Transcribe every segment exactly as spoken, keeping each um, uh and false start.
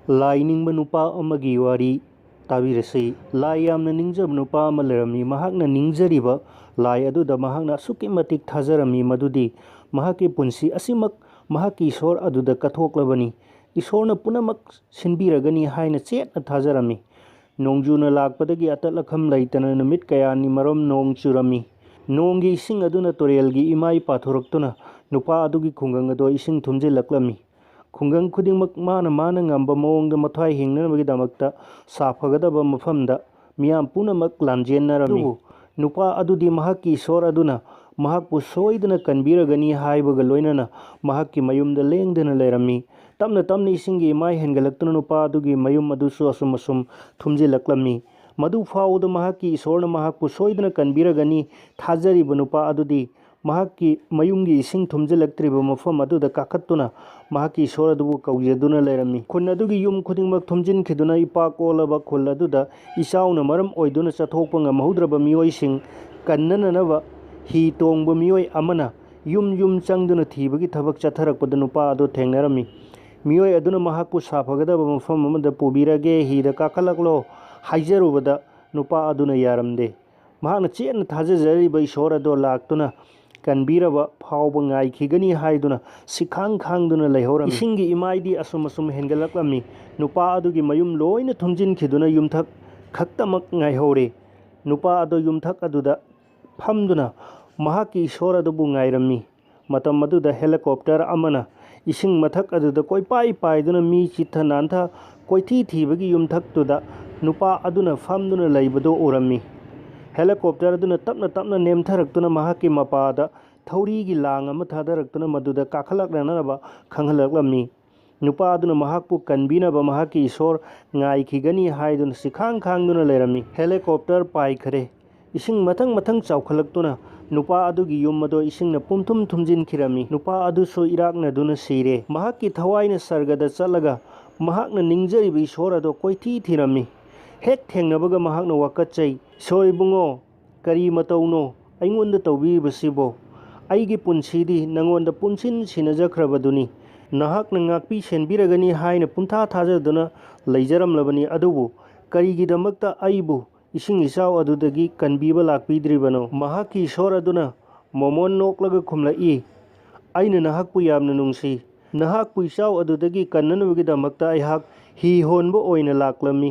ꯂꯥꯏ ꯅꯤꯡꯕ ꯅꯨꯄꯥ ꯑꯃꯒꯤ ꯋꯥꯔꯤ ꯇꯥꯕꯤꯔꯁꯤ꯫ ꯂꯥꯏ ꯌꯥꯝꯅ ꯅꯤꯡꯖꯕ ꯅꯨꯄꯥ ꯑꯃ ꯂꯩꯔꯝꯃꯤ꯫ ꯃꯍꯥꯛꯅ ꯅꯤꯡꯖꯔꯤꯕ ꯂꯥꯏ ꯑꯗꯨꯗ ꯃꯍꯥꯛꯅ ꯑꯁꯨꯛꯀꯤ ꯃꯇꯤꯛ ꯊꯥꯖꯔꯝꯃꯤ, ꯃꯗꯨꯗꯤ ꯃꯍꯥꯛꯀꯤ ꯄꯨꯟꯁꯤ ꯑꯁꯤꯃꯛ ꯃꯍꯥꯛꯀꯤ ꯏꯁꯣꯔ ꯑꯗꯨꯗ ꯀꯠꯊꯣꯛꯂꯕꯅꯤ, ꯏꯁꯣꯔꯅ ꯄꯨꯝꯅꯃꯛ ꯁꯤꯟꯕꯤꯔꯒꯅꯤ ꯍꯥꯏꯅ ꯆꯦꯠꯅ ꯊꯥꯖꯔꯝꯃꯤ꯫ ꯅꯣꯡꯖꯨꯅ ꯂꯥꯛꯄꯗꯒꯤ ꯑꯇꯠ ꯑꯈꯝ ꯂꯩꯇꯅ ꯅꯨꯃꯤꯠ ꯀꯌꯥꯅꯤ ꯃꯔꯝ ꯅꯣꯡ ꯆꯨꯔꯝꯃꯤ꯫ ꯅꯣꯡꯒꯤ ꯏꯁꯤꯡ ꯑꯗꯨꯅ ꯇꯨꯔꯦꯜꯒꯤ ꯏꯃꯥꯏ ꯄꯥꯊꯣꯔꯛꯇꯨꯅ ꯅꯨꯄꯥ ꯑꯗꯨꯒꯤ ꯈꯨꯡꯒꯪ ꯑꯗꯣ ꯏꯁꯤꯡ ꯊꯨꯝꯖꯤꯜꯂꯛꯂꯝꯃꯤ꯫ ꯈꯨꯡꯒꯪ ꯈꯨꯗꯤꯡꯃꯛ ꯃꯥꯅ ꯃꯥꯅ ꯉꯝꯕ ꯃꯑꯣꯡꯗ ꯃꯊ꯭ꯋꯥꯏ ꯍꯤꯡꯅꯅꯕꯒꯤꯗꯃꯛꯇ ꯁꯥꯐꯒꯗꯕ ꯃꯐꯝꯗ ꯃꯤꯌꯥꯝ ꯄꯨꯝꯅꯃꯛ ꯂꯥꯟꯖꯦꯟꯅꯔꯝꯃꯤ꯫ ꯑꯗꯨꯕꯨ ꯅꯨꯄꯥ ꯑꯗꯨꯗꯤ ꯃꯍꯥꯛꯀꯤ ꯏꯁꯣꯔ ꯑꯗꯨꯅ ꯃꯍꯥꯛꯄꯨ ꯁꯣꯏꯗꯅ ꯀꯟꯕꯤꯔꯒꯅꯤ ꯍꯥꯏꯕꯒ ꯂꯣꯏꯅꯅ ꯃꯍꯥꯛꯀꯤ ꯃꯌꯨꯝꯗ ꯂꯦꯡꯗꯅ ꯂꯩꯔꯝꯃꯤ꯫ ꯇꯞꯅ ꯇꯞꯅ ꯏꯁꯤꯡꯒꯤ ꯏꯃꯥꯏ ꯍꯦꯟꯒꯠꯂꯛꯇꯨꯅ ꯅꯨꯄꯥ ꯑꯗꯨꯒꯤ ꯃꯌꯨꯝ ꯑꯗꯨꯁꯨ ꯑꯁꯨꯝ ꯑꯁꯨꯝ ꯊꯨꯝꯖꯤꯜꯂꯛꯂꯝꯃꯤ꯫ ꯃꯗꯨ ꯐꯥꯎꯕꯗ ꯃꯍꯥꯛꯀꯤ ꯏꯁꯣꯔꯅ ꯃꯍꯥꯛꯄꯨ ꯁꯣꯏꯗꯅ ꯀꯟꯕꯤꯔꯒꯅꯤ ꯊꯥꯖꯔꯤꯕ ꯅꯨꯄꯥ ꯑꯗꯨꯗꯤ ꯃꯍꯥꯛꯀꯤ ꯃꯌꯨꯝꯒꯤ ꯏꯁꯤꯡ ꯊꯨꯝꯖꯤꯜꯂꯛꯇ꯭ꯔꯤꯕ ꯃꯐꯝ ꯑꯗꯨꯗ ꯀꯥꯈꯠꯇꯨꯅ ꯃꯍꯥꯛꯀꯤ ꯏꯁꯣꯔ ꯑꯗꯨꯕꯨ ꯀꯧꯖꯗꯨꯅ ꯂꯩꯔꯝꯃꯤ꯫ ꯈꯨꯟ ꯑꯗꯨꯒꯤ ꯌꯨꯝ ꯈꯨꯗꯤꯡꯃꯛ ꯊꯨꯝꯖꯤꯟꯈꯤꯗꯨꯅ ꯏꯄꯥꯛ ꯀꯣꯜꯂꯕ ꯈꯨꯜ ꯑꯗꯨꯗ ꯏꯆꯥꯎꯅ ꯃꯔꯝ ꯑꯣꯏꯗꯨꯅ ꯆꯠꯊꯣꯛꯄ ꯉꯝꯍꯧꯗ꯭ꯔꯕ ꯃꯤꯑꯣꯏꯁꯤꯡ ꯀꯟꯅꯅꯅꯕ ꯍꯤ ꯇꯣꯡꯕ ꯃꯤꯑꯣꯏ ꯑꯃꯅ ꯌꯨꯝ ꯌꯨꯝ ꯆꯪꯗꯨꯅ ꯊꯤꯕꯒꯤ ꯊꯕꯛ ꯆꯠꯊꯔꯛꯄꯗ ꯅꯨꯄꯥ ꯑꯗꯨ ꯊꯦꯡꯅꯔꯝꯃꯤ꯫ ꯃꯤꯑꯣꯏ ꯑꯗꯨꯅ ꯃꯍꯥꯛꯄꯨ ꯁꯥꯐꯒꯗꯕ ꯃꯐꯝ ꯑꯃꯗ ꯄꯨꯕꯤꯔꯒꯦ, ꯍꯤꯗ ꯀꯥꯈꯠꯂꯛꯂꯣ ꯍꯥꯏꯖꯔꯨꯕꯗ ꯅꯨꯄꯥ ꯑꯗꯨꯅ ꯌꯥꯔꯝꯗꯦ꯫ ꯃꯍꯥꯛꯅ ꯆꯦꯠꯅ ꯊꯥꯖꯖꯔꯤꯕ ꯏꯁꯣꯔ ꯑꯗꯣ ꯂꯥꯛꯇꯨꯅ ꯀꯟꯕꯤꯔꯕ ꯐꯥꯎꯕ ꯉꯥꯏꯈꯤꯒꯅꯤ ꯍꯥꯏꯗꯨꯅ ꯁꯤꯈꯥꯡ ꯈꯥꯡꯗꯨꯅ ꯂꯩꯍꯧꯔꯝꯃꯤ꯫ ꯏꯁꯤꯡꯒꯤ ꯏꯃꯥꯏꯗꯤ ꯑꯁꯨꯝ ꯑꯁꯨꯝ ꯍꯦꯟꯒꯠꯂꯛꯂꯝꯃꯤ꯫ ꯅꯨꯄꯥ ꯑꯗꯨꯒꯤ ꯃꯌꯨꯝ ꯂꯣꯏꯅ ꯊꯨꯝꯖꯤꯟꯈꯤꯗꯨꯅ ꯌꯨꯝꯊꯛ ꯈꯛꯇꯃꯛ ꯉꯥꯏꯍꯧꯔꯦ꯫ ꯅꯨꯄꯥ ꯑꯗꯣ ꯌꯨꯝꯊꯛ ꯑꯗꯨꯗ ꯐꯝꯗꯨꯅ ꯃꯍꯥꯛꯀꯤ ꯏꯁꯣꯔ ꯑꯗꯨꯕꯨ ꯉꯥꯏꯔꯝꯃꯤ꯫ ꯃꯇꯝ ꯑꯗꯨꯗ ꯍꯦꯂꯤꯀꯣꯞꯇꯔ ꯑꯃꯅ ꯏꯁꯤꯡ ꯃꯊꯛ ꯑꯗꯨꯗ ꯀꯣꯏꯄꯥꯏ ꯄꯥꯏꯗꯨꯅ ꯃꯤ ꯆꯤꯠꯊ ꯅꯥꯟꯊ ꯀꯣꯏꯊꯤ ꯊꯤꯕꯒꯤ ꯌꯨꯝꯊꯛꯇꯨꯗ ꯅꯨꯄꯥ ꯑꯗꯨꯅ ꯐꯝꯗꯨꯅ ꯂꯩꯕꯗꯨ ꯎꯔꯝꯃꯤ꯫ ꯍꯦꯂꯤꯀꯣꯞꯇꯔ ꯑꯗꯨꯅ ꯇꯞꯅ ꯇꯞꯅ ꯅꯦꯝꯊꯔꯛꯇꯨꯅ ꯃꯍꯥꯛꯀꯤ ꯃꯄꯥꯗ ꯊꯧꯔꯤꯒꯤ ꯂꯥꯡ ꯑꯃ ꯊꯥꯗꯔꯛꯇꯨꯅ ꯃꯗꯨꯗ ꯀꯥꯈꯠꯂꯛꯅꯅꯕ ꯈꯪꯍꯜꯂꯛꯂꯝꯃꯤ꯫ ꯅꯨꯄꯥ ꯑꯗꯨꯅ ꯃꯍꯥꯛꯄꯨ ꯀꯟꯕꯤꯅꯕ ꯃꯍꯥꯛꯀꯤ ꯏꯁꯣꯔ ꯉꯥꯏꯈꯤꯒꯅꯤ ꯍꯥꯏꯗꯨꯅ ꯁꯤꯈꯥꯡ ꯈꯥꯡꯗꯨꯅ ꯂꯩꯔꯝꯃꯤ꯫ ꯍꯦꯂꯤꯀꯣꯞꯇꯔ ꯄꯥꯏꯈꯔꯦ꯫ ꯏꯁꯤꯡ ꯃꯊꯪ ꯃꯊꯪ ꯆꯥꯎꯈꯠꯂꯛꯇꯨꯅ ꯅꯨꯄꯥ ꯑꯗꯨꯒꯤ ꯌꯨꯝ ꯑꯗꯣ ꯏꯁꯤꯡꯅ ꯄꯨꯝꯊꯨꯝ ꯊꯨꯝꯖꯤꯟꯈꯤꯔꯝꯃꯤ꯫ ꯅꯨꯄꯥ ꯑꯗꯨꯁꯨ ꯏꯔꯥꯛꯅꯗꯨꯅ ꯁꯤꯔꯦ꯫ ꯃꯍꯥꯛꯀꯤ ꯊꯋꯥꯏꯅ ꯁꯔꯒꯗ ꯆꯠꯂꯒ ꯃꯍꯥꯛꯅ ꯅꯤꯡꯖꯔꯤꯕ ꯏꯁꯣꯔ ꯑꯗꯣ ꯀꯣꯏꯊꯤ ꯊꯤꯔꯝꯃꯤ꯫ ꯍꯦꯛ ꯊꯦꯡꯅꯕꯒ ꯃꯍꯥꯛꯅ ꯋꯥꯀꯠꯆꯩ, "ꯏꯁꯣꯔ ꯏꯕꯨꯡꯉꯣ, ꯀꯔꯤ ꯃꯇꯧꯅꯣ ꯑꯩꯉꯣꯟꯗ ꯇꯧꯕꯤꯔꯤꯕꯁꯤꯕꯣ? ꯑꯩꯒꯤ ꯄꯨꯟꯁꯤꯗꯤ ꯅꯉꯣꯟꯗ ꯄꯨꯟꯁꯤꯟ ꯁꯤꯟꯅꯖꯈ꯭ꯔꯕꯗꯨꯅꯤ꯫ ꯅꯍꯥꯛꯅ ꯉꯥꯛꯄꯤ ꯁꯦꯟꯕꯤꯔꯒꯅꯤ ꯍꯥꯏꯅ ꯄꯨꯡꯊꯥ ꯊꯥꯖꯗꯨꯅ ꯂꯩꯖꯔꯝꯂꯕꯅꯤ꯫ ꯑꯗꯨꯕꯨ ꯀꯔꯤꯒꯤꯗꯃꯛꯇ ꯑꯩꯕꯨ ꯏꯁꯤꯡ ꯏꯆꯥꯎ ꯑꯗꯨꯗꯒꯤ ꯀꯟꯕꯤꯕ ꯂꯥꯛꯄꯤꯗ꯭ꯔꯤꯕꯅꯣ? ꯃꯍꯥꯛꯀꯤ ꯏꯁꯣꯔ ꯑꯗꯨꯅ ꯃꯣꯃꯣꯟ ꯅꯣꯛꯂꯒ ꯈꯨꯝꯂꯛꯏ, "ꯑꯩꯅ ꯅꯍꯥꯛꯄꯨ ꯌꯥꯝꯅ ꯅꯨꯡꯁꯤ꯫ ꯅꯍꯥꯛꯄꯨ ꯏꯆꯥꯎ ꯑꯗꯨꯗꯒꯤ ꯀꯟꯅꯅꯕꯒꯤꯗꯃꯛꯇ ꯑꯩꯍꯥꯛ ꯍꯤ ꯍꯣꯟꯕ ꯑꯣꯏꯅ ꯂꯥꯛꯂꯝꯃꯤ꯫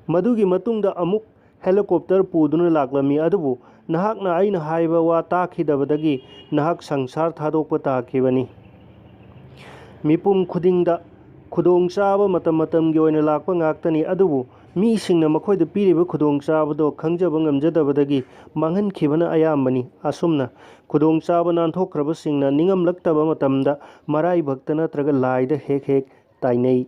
ꯃꯗꯨꯒꯤ ꯃꯇꯨꯡꯗ ꯑꯃꯨꯛ ꯍꯦꯂꯤꯀꯣꯞꯇꯔ ꯄꯨꯗꯨꯅ ꯂꯥꯛꯂꯝꯃꯤ꯫ ꯑꯗꯨꯕꯨ ꯅꯍꯥꯛꯅ ꯑꯩꯅ ꯍꯥꯏꯕ ꯋꯥ ꯇꯥꯈꯤꯗꯕꯗꯒꯤ ꯅꯍꯥꯛ ꯁꯪꯁꯥꯔ ꯊꯥꯗꯣꯛꯄ ꯇꯥꯈꯤꯕꯅꯤ꯫" ꯃꯤꯄꯨꯝ ꯈꯨꯗꯤꯡꯗ ꯈꯨꯗꯣꯡꯆꯥꯕ ꯃꯇꯝ ꯃꯇꯝꯒꯤ ꯑꯣꯏꯅ ꯂꯥꯛꯄ ꯉꯥꯛꯇꯅꯤ꯫ ꯑꯗꯨꯕꯨ ꯃꯤꯁꯤꯡꯅ ꯃꯈꯣꯏꯗ ꯄꯤꯔꯤꯕ ꯈꯨꯗꯣꯡꯆꯥꯕꯗꯣ ꯈꯪꯖꯕ ꯉꯝꯖꯗꯕꯗꯒꯤ ꯃꯥꯡꯍꯟꯈꯤꯕꯅ ꯑꯌꯥꯝꯕꯅꯤ꯫ ꯑꯁꯨꯝꯅ ꯈꯨꯗꯣꯡꯆꯥꯕ ꯅꯥꯟꯊꯣꯛꯈ꯭ꯔꯕꯁꯤꯡꯅ ꯅꯤꯡꯉꯝꯂꯛꯇꯕ ꯃꯇꯝꯗ ꯃꯔꯥꯏꯕꯛꯇ ꯅꯠꯇ꯭ꯔꯒ ꯂꯥꯏꯗ ꯍꯦꯛ ꯍꯦꯛ ꯇꯥꯏꯅꯩ꯫